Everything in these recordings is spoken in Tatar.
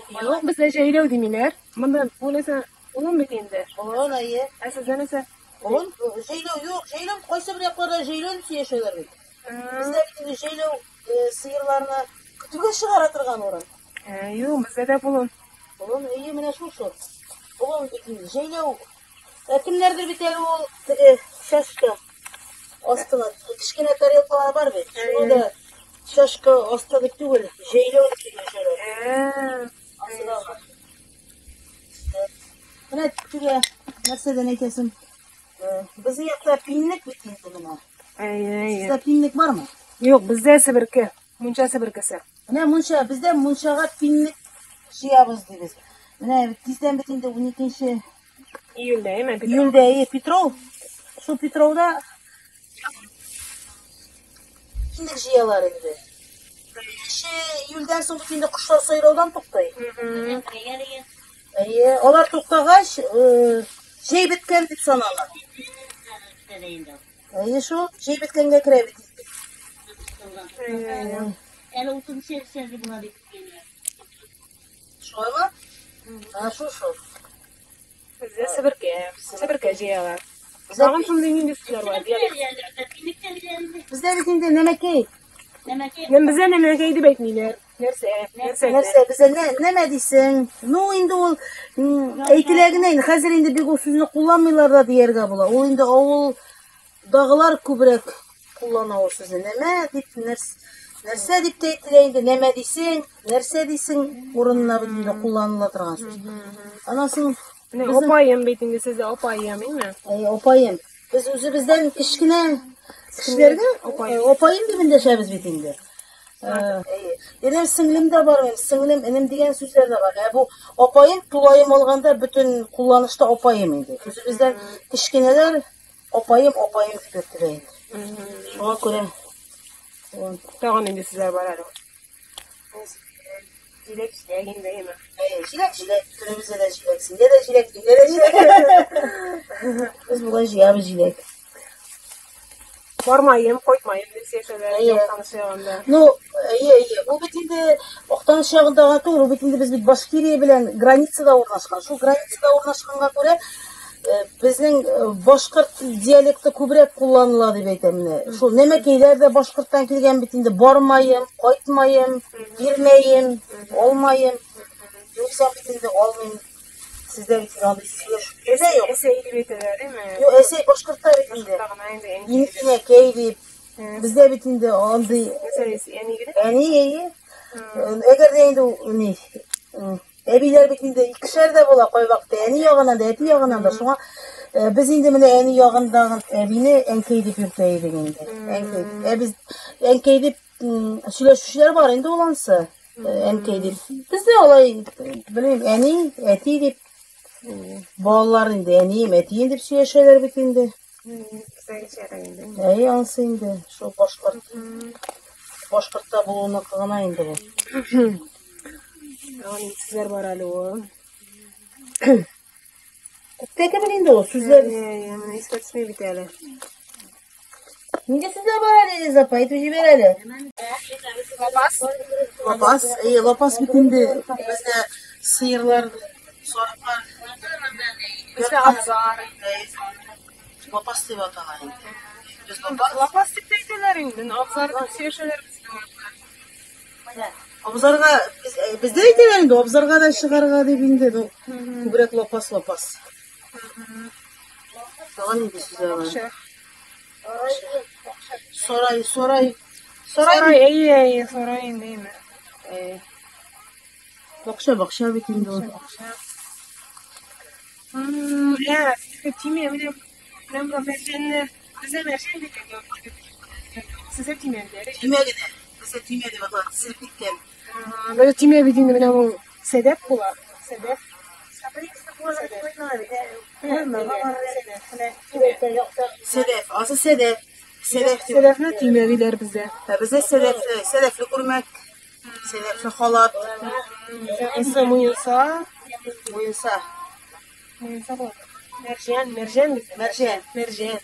Юк, бездә җәйләү димиләр. Монда бу нәрсә болын бит инде. Болын, әйе. Ә сездә нәрсә? Болын, җәйләү юк, җәйләү кайсы бер якларда җәйләү дип сөйләшәләр бит. Бездә бит инде җәйләү сыерларны көтүгә чыгара торган урын. Юк, бездә дә болын. Болын, әйе, менә шул шул. Болын бит инде җәйләү. Ә кемнәрдер бит әле ул теге чашка астына, кечкенә тарелкалар бар бит. Шуны да чашка асты дип түгел, җәйләү дип сөйләшәләр. Асы да бар. Менә теге нәрсәдән әйтәсем. Безнең якта пиннек бит инде менә. Әйе, әйе. Сездә пиннек бармы? Юк, бездә себерке, мунча себеркесе. Менә мунча, бездә мунчага пиннек җыябыз дибез. Менә тиздән бит инде 12 июльдә, әйме? Июльдә, әйе, Петров. Шул Петровда пиннек җыялар инде. Беренче июльдән соң бит инде кошлар сайраудан туктый. Әйе, алар туктагач, җәй беткән дип санала. Әйе, шул җәй беткәнгә керә бит. Әле 30 сәнде була бит. Шулаймы? Ә, шул шул. Бездә себерке, себерке җыялар. Тагын шундый нинди сүзләр бар? Диалект. Бездә бит инде нәмәкәй. Нәмәкәй. Бездә нәмәкәй дип әйтмиләр. Нәрсә? Нәрсә? Нәрсә, бездә нәмә дисең? Ну, инде ул әйтелә генә инде. Хәзер инде бик ул сүзне кулланмыйлар да дияргә була. Ул инде авылдагылар күбрәк куллана ул сүзне. Нәмә дип, нәрсә дип тә әйтелә инде. Нәмә дисең, нәрсә дисең урынына бит инде кулланыла торган сүз. Аннан соң Апаем бит инде сездә апаем, әйме? Әйе, апаем. Без үзебездән кечкенә кешеләргә апаем дип эндәшәбез бит инде. Әйе. Энем, сеңлем дә бар, сеңлем, энем дигән сүзләр дә бар. Ә бу апаем тулаем алганда бөтен кулланышта апаем инде. Үзебездән кечкенәләр апаем, апаем дип йөртелә инде. Шуңа күрә тагын инде сүзләр бар әле. Җиләк, җиләк инде, әйме? Әйе, җиләк, җиләк, бөтенебездә дә җиләк, синдә дә җиләк, миндә дә җиләк. Без бүген җыябыз җиләк. Бармаем, кайтмаем дип сөйләшәләр Актаныш ягында. Ну, әйе, әйе. Ул бит инде Актаныш ягында гына түгел, ул бит инде без бит Башкирия белән границада урнашкан. Шул границада урнашканга күрә безнең башкорт диалекты күбрәк кулланыла дип әйтәм менә. Шул нәмәкәйләр дә башкорттан килгән бит инде. Бармаем, кайтмаем, бирмәем, алмаем. Юкса бит инде алмыйм. Сездә бит инде андый сөйләшү дә юк. Әсәй дип әйтәләр, әйме? Юк, әсәй башкортта бит инде. Инәкәй дип. Бездә бит инде андый әни генә. Әни, әйе. Әгәр дә инде ни әбиләр бит инде икешәр дә була кайвакытта, әни ягыннан да, әти ягыннан да. Шуңа без инде менә әни ягындагы әбине әнкәй дип йөртә идек инде. Әнкәй. Ә без әнкәй дип сөйләшүчеләр бар инде ул ансы. Әнкәй дип. Бездә алай, белмим, әни, әти дип. Балалар инде әнием, әтием дип сөйләшәләр бит инде. Әй, ансы инде, шул башкорт. Башкортта булуыныкы гына инде бу. Аның сүзләр бар әле ул. Күптә кебек инде ул сүзләр. Әй, менә искә төшми бит әле. Нинди сүзләр бар әле, Элиза апа, әйтеп җибәр әле. Лапас. Лапас, әйе, лапас бит инде бездә сыерлар, сарыклар. Бездә абзар. Лапас дип атала инде. Без лапас. Лапас дип тә әйтәләр инде, абзар дип сөйләшәләр бездә. Абзарга, бездә әйтәләр инде, абзарга да чыгарга дип инде, ну, күбрәк лапас, лапас. Тагын нинди сүзләр бар? Сарай, сарай. Сарай. Сарай, әйе, әйе, сарай инде, әйме. Бакча, бакча бит инде ул. Ә, тимә, менә, менә монда мәрҗәнне, бездә мәрҗән бит инде. Сездә тимә бит, әйе? Тимә генә. Бездә тимә дип атала, тезелеп киткән. Бездә тимә бит инде, менә бу сәдәп була. Сәдәп. Сәдәф, асы сәдәф. Сәдәф дип. Сәдәфне тимә диләр бездә. Ә бездә сәдәфле, сәдәфле күлмәк, сәдәфле халат. Ансы муенса. Муенса. Муенса була. Мәрҗән, мәрҗән бездә. Мәрҗән. Мәрҗән.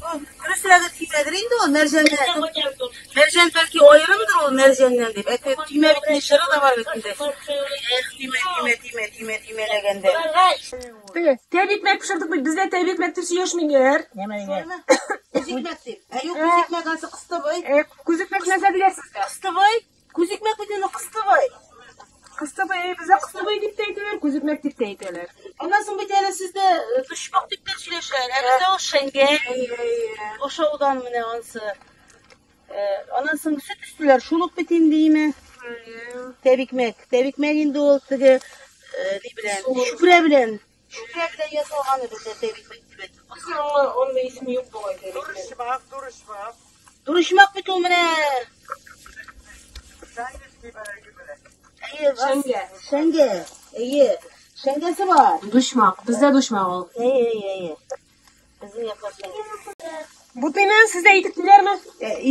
Дөресрәге төймәдер инде ул, мәрҗәннән. Мәрҗән бәлки аерымдыр ул мәрҗәннән дип. Әтә төймә бит инде чыры да бар бит инде. Эх, төймә, төймә, төймә, төймә, төймәләгәндә. Теге, тәбикмәк пешердек бит. Бездә тәбикмәк дип сөйләшмиләр. Күз икмәк дип. Ә юк, күз икмәк ансы кыстыбый. Э, күз икмәк нәрсә диләр сездә? Кыстыбый. Күз икмәк бит инде кыстыбый. Кыстыбый, бездә кыстыбый дип тә әйтәләр, күз икмәк дип тә әйтәләр. Аннан соң бит әле сездә тошмак дип тә сөйләшәләр. Ә бездә ул шәңгә. Ошаудан менә ансы. Аннан соң сөт өстеләр шул ук бит инде име. Тәбикмәк. Тәбикмәк инде ул теге ни белән, чүпрә белән. Чүпрә белән ясалганы бездә тәбикмәк дип әйтә. Безнең аңа андый исем юк бугай тәбикмәк. Duruşmak, duruşmak. Дурышмак бит ул менә. Әйе, Шәңгә. Шәңгә. Әйе. Шәңгәсе бар. Душмак, бездә душмак ул. Әйе, әйе, әйе. Безнең яклар шәңгә. Бутыйны сездә итек диләрме?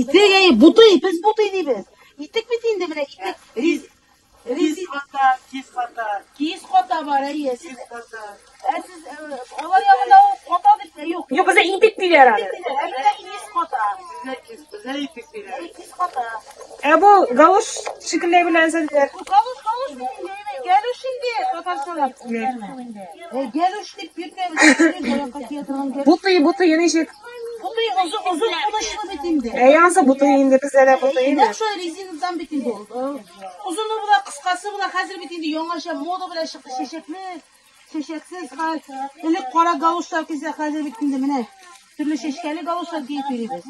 Итек, әйе, бутый, без бутый дибез. Итек бит инде менә итек. Риз, Киз риз, kata, киз kata, киез ката бар, әйе. Сез, киз kata. ә сез алар ягында ул ката дип тә юк. Юк, бездә итек диләр аны. Ә бездә киез ката. Bize kiz, bize itik diler. Әйе, киез ката. Ә бу галош шикелле белән нәрсә диләр. Бу галош, галош бит инде, әйе, галош инде татарчалап. Галош дип йөртәбез. Аякка кия торган галош. Бутый, бутый ничек? Бутый озын, озын кунычлы бит инде. Ә янсы бутый инде бездә дә бутый инде. Нәкъ шулай резинадан бит инде ул. Озыны була, кыскасы була. Хәзер бит инде яңача мода белән чыкты. Чәчәкле, чәчәксез хәл. Элек кара галошлар кисә, хәзер бит инде менә төрле чәчкәле галошлар киеп йөрибез.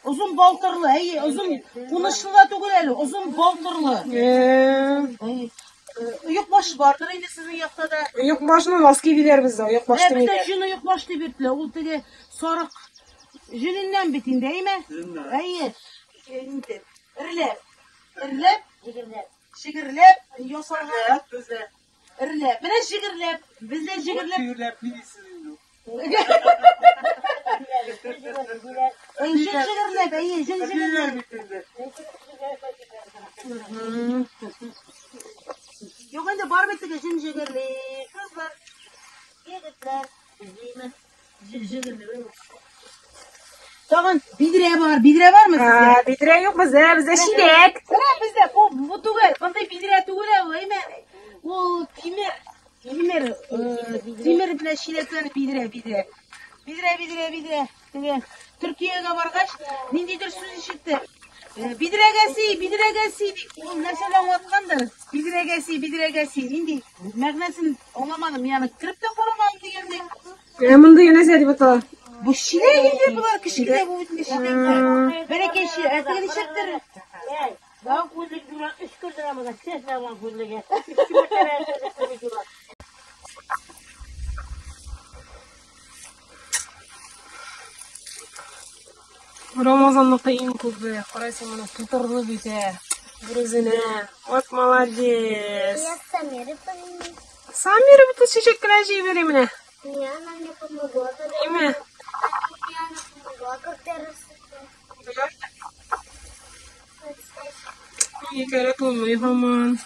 Озын балтырлы, әйе, озын кунычлы да түгел әле, озын балтырлы. Әйе. Оекбаш бардыр инде сезнең якта да. Оекбашны носки диләр бездә, оекбаш Ә, бездә димиләр. җөн оекбаш дип йөртелә. Ул теге сарык җөненнән бит инде, әйме? Әйе. Инде эрләп, эрләп, шигерләп ясалган. Bize. Эрләп. Менә шигерләп, бездә шигерләп. Tüyürlep bilirsin. Әйе, җөн шигерләп, әйе, җөн шигерләп. Tüyürler bitirdi. Юк инде бар бит теге җен җегерли. Кызлар, егетләр, Тагын бидрә бар, бидрә бармы сездә? Ә, бидрә юк бездә, бездә чиләк. Менә бездә бу бу түгел, мондый бидрә түгел ул, әйме? Ул тимер, тимер, тимер белән чиләкләр бидрә, бидрә. Бидрә, бидрә, бидрә. Теге Төркиягә баргач, ниндидер сүз ишеттем. Бидрәгәси, бидрәгәси дип, ул нәрсәне аңлаткандыр? Бидрәгәси, бидрәгәси, нинди мәгънәсен аңламадым, ягъни кереп тә карамадым дигәндәй. Ә мондый нәрсә дип атала? Бу чиләк инде болар кечкенә бу бит чиләкләр. Бәләкәй чиләк, ә теге ничектер? Ben күзлек duran, üç gündür ama da ses var күzlüğe. Üç metre duran. Рамазанныкы иң күбе. Кара син моны тутырды бит ә. Берүзенә. Вот молодец. Я Самире позвонила. Самира бит чәчәк кенә җыеп йөри менә. Мне она мне помогла, когда Име. мне она помогла, когда рассыпала. Кәрәк булмый һаман.